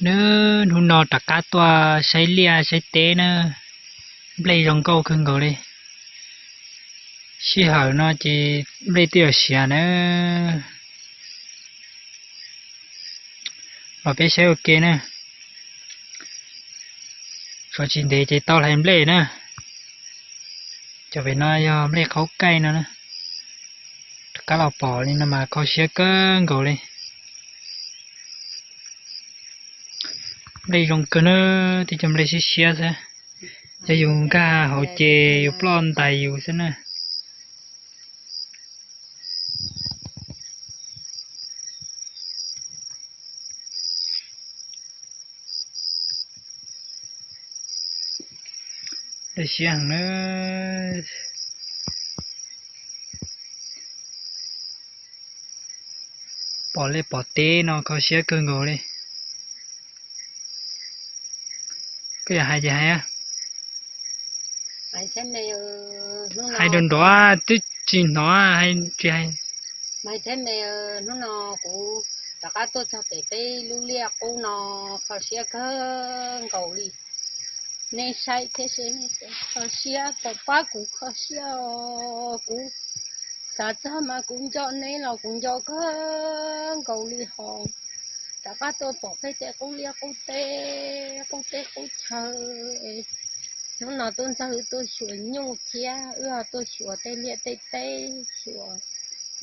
Nawb, hnub no rov qab tuaj saib liaj saib teb na, nplej zoo nkauj kawg nkaus li. Sij hawm no ces nplej twb yuav siav na. Los peb saib ua ke na. Tshuav tsis ntev ces tau hlais nplej na. Cov pem no yog nplej qaub kaij no na. Rov qab los pom li no mas kho siab kawg nkaus li. Nplej zoo kawg na, tib co nplej siab siab xwb. Yog yus nkag hauv ces yus ploj ntais yus xwb na. Siab heev na. Pom liaj pom teb no kho siab kawg nkaus li. Koj yog hais ces hais. Hais nrov nrov twb tsis hnov, tsis hais. Mas thiab me, hnub no kuv rov qab tuaj txog pem peb lub liaj qub no, kho siab kawg nkaus li. Nej saib thiab seb, kho siab, pom pab kuv kho siab os. Kuv xav txog mas kuv nco neb los kuv nco kawg nkaus li hos. Rov qab tuaj pom peb tej qub liaj qub teb, qub teb qub chaw. Hnub no tub ntxawg tuaj xyuas nyuj thiab wb ho tuaj xyuas tej liaj tej teb, xyuas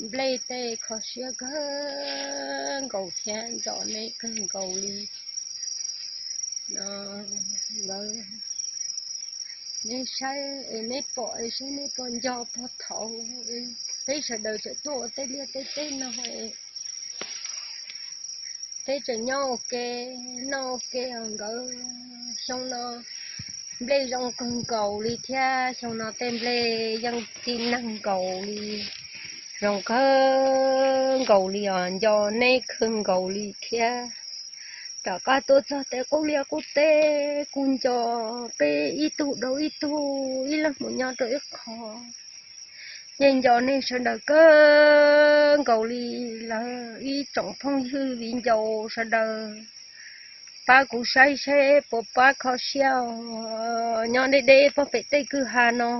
nplej tej, kho siab kawg nkaus thiab nco neb kawg nkaus li. Nkawd, neb saib es neb pom es seb neb puas nco puag thaum peb sawv daws tseem tuaj ua tej liaj tej teb no, peb tseem nyob ua ke, noj ua ke os nkawd. Xyoo no nplej zoo kawg nkaus li thiab, xyoo no tej nplej yeej txi neeg nkaus li, zoo kawg nkaus li os, nco neb kawg nkaus li thiab. Rov qab tuaj txog tej qub liaj qub teb kuj nco peb ib tug dhau ib tug, ib leeg mus nyob rau ib qho. Yeej nco nej sawv daws kawg nkaus li, lawv ib tsoom phooj ywg viv ncaus sawv daws. Pab kuv saib seb puas pab kho siab os. Nyob deb deb puag pem tej kwj ha no,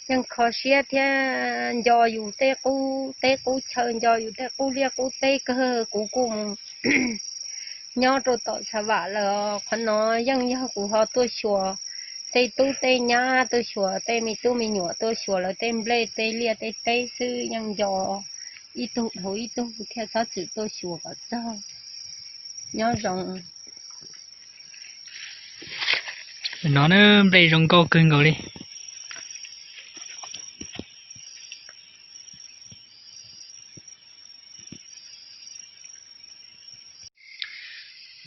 yeej kho siab thiab nco yus tej qub teb qub chaw, nco yus tej qub liaj qub teb kawg. Kuv kuj mus nyob rau tom Xav Vam lawm, qhov no yeej yog kuv ho tuaj xyuas tej tub tej nyab, tuaj xyuas tej me tub me nyuam, tuaj xyuas lawv tej nplej tej liaj tej teb xwb, yeej nco ib tug dhau ib tug thiaj txhob txwm tuaj xyuas kom txog. Nyob zoo. No na, nplej zoo nkauj kawg nkaus li.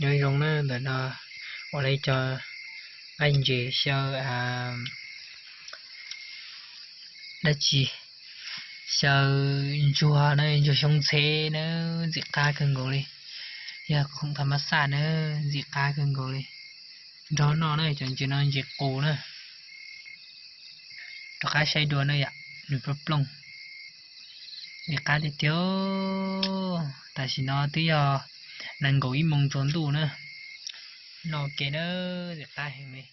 Nyob zoo na, ntawm no ua li cov nqaij ntses xyaw dab tsi, xyaw ntsuag na, ntsuag xyoob ntxheb na, ntxim qab kawg nkaus li. Yog khoom tham mas xaj na, ntxim qab kawg nkaus li. Nrog noj na, cov ntses no ntses qus na. Rov qab saib dua na yom, nws plooj plooj. Ntxim qab tiag tiag. Tam sim no twb yog nees nkaum ib moos tsaus ntuj na. Noj ke na, ntxim qab heev li.